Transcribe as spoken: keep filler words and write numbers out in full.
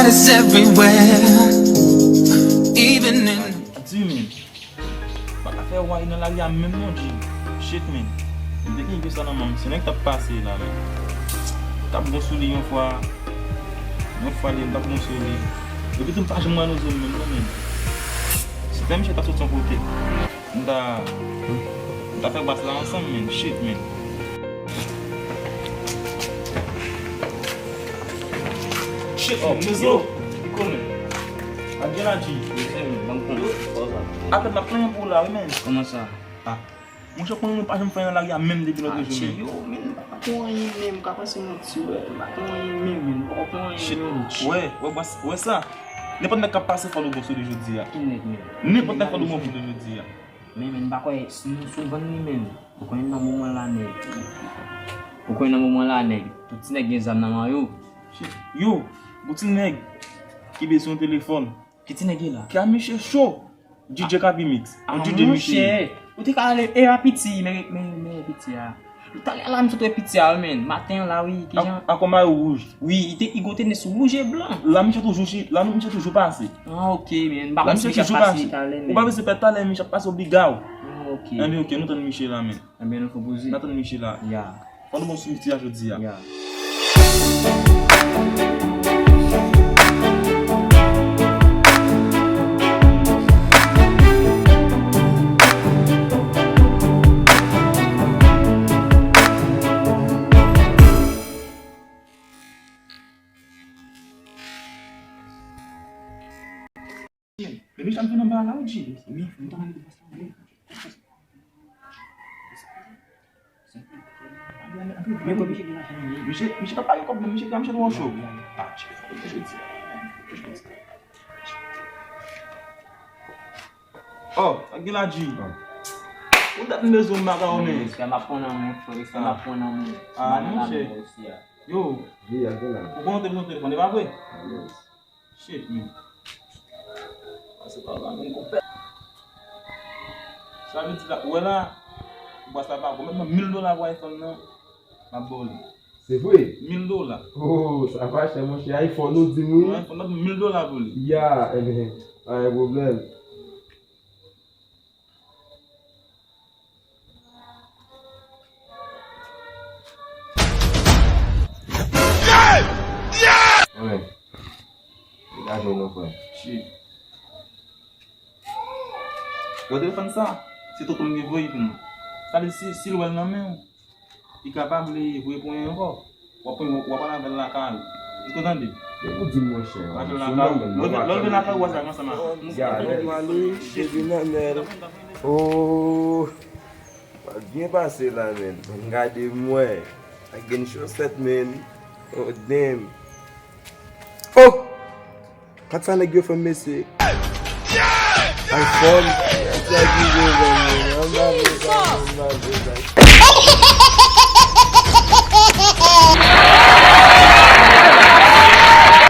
It's everywhere, even in Di men, pa ka fè wè nan lari a menm non, G. Shit, men. M te gen sa nan men m, se nèg t ap pase la, men. M t ap bon sou li yon fwa, yon fwa li, m t ap bon sou li. Epi tou, m pa janm wè nou zòn menm non, men. Se te misye ta soti yon kote. M ta, m ta fè bas la ansanm, men. Shit, men. Shit, oh, men yo, ki konnen. A gen la, G. Mesye, men, ban m konnen. Apèl m ap plenyen pou ou la, wi, men. Kòman sa? Ah. Monchè, konnen nou pa janm fè nan lari a menm depi lòt jou, men. Yo, men, m pa konn anyen, men. M ka pase manti, wè. M pa konn anyen, men, men. M pa konn anyen, men. Shit, wè, wè, wè sa. Nenpòt nèg k ap pase, fò nou bon sou li jodi a. Ki nèg, men? Nenpòt nèg, fò nou bon sou li jodi a. Men, men, m pa kwè si nou sou vann li, men. Ou konnen nan moman la, nèg. Ou konnen nan moman la, nèg. Tout ti nèg gen zam nan men yo. Yo, gon ti nèg ki bezwen yon telefòn. Ki ti nèg ye la? Ki a misye cho. D J Kapi Mix. Yon D J misye. Ou te ka ale e a piti, men, men, men piti a. Talè la, misye te piti a, men. Maten an la, wi, ki jan? Ak yon mayo wouj. Wi, li te, li gon tenis wouj e blan. La, misye toujou chi-, la, misye toujou pase. Ah, ok, men. M pa konn si misye ap pase talè, men. Ou pa bezwen pè talè, misye ap pase obliga w. Ah, ok. Enben, ok, nou tann misye la, men. Enben, nou fè poze. N a tann misye la. Ya. Fò nou bon sou misye a jodi a. Ya. Men misye ap vin anba la, wi, G. Men, men, men, men. Misye, misye pa pale kòb, men misye, misye twò cho. Ah, G, misye di. Oh, sa gen la, G. Ou dat m bezwen m pa ka wè, men. Frè, m ap pran nan men, frè, m ap pran nan men. Ah, monchè. Yo. Ou konn te pran telefòn, e pa vre? Shit, men. Pase pa la, men, konpè. Sa vle di la, ou wè la, bwa sa pa bon. Mèt ban m mil dola pou iPhone nan, m ap ba w li. Se vre? Mil dola. Oh, sa pa chè, monchè. iPhone ou di m, wi. Yon iPhone, mèt ban m mil dola pou li. Ya, enben, pa gen pwoblèm. Mwen menm. Degaje w non, frè. Shit. Bon, telefòn sa, se tonton m ki voye pou mwen. Sa vle di si, si l wè l nan men w, li kapab li voye pou mwen ankò. W ap, w ap pale avè l lakay ou. Èske w tande? Men ou di m, monchè. Lè w vin lakay ou, w ap pale ansanm avè m. Oh, pa byen pase la, men. Ban m gade mwen. I getting short set, man. Oh, damn. Oh! Kat sa nèg yo fè m, mesye. iPhone. Sa ki yo fè m, man. Anba vre sa, anba vre sa.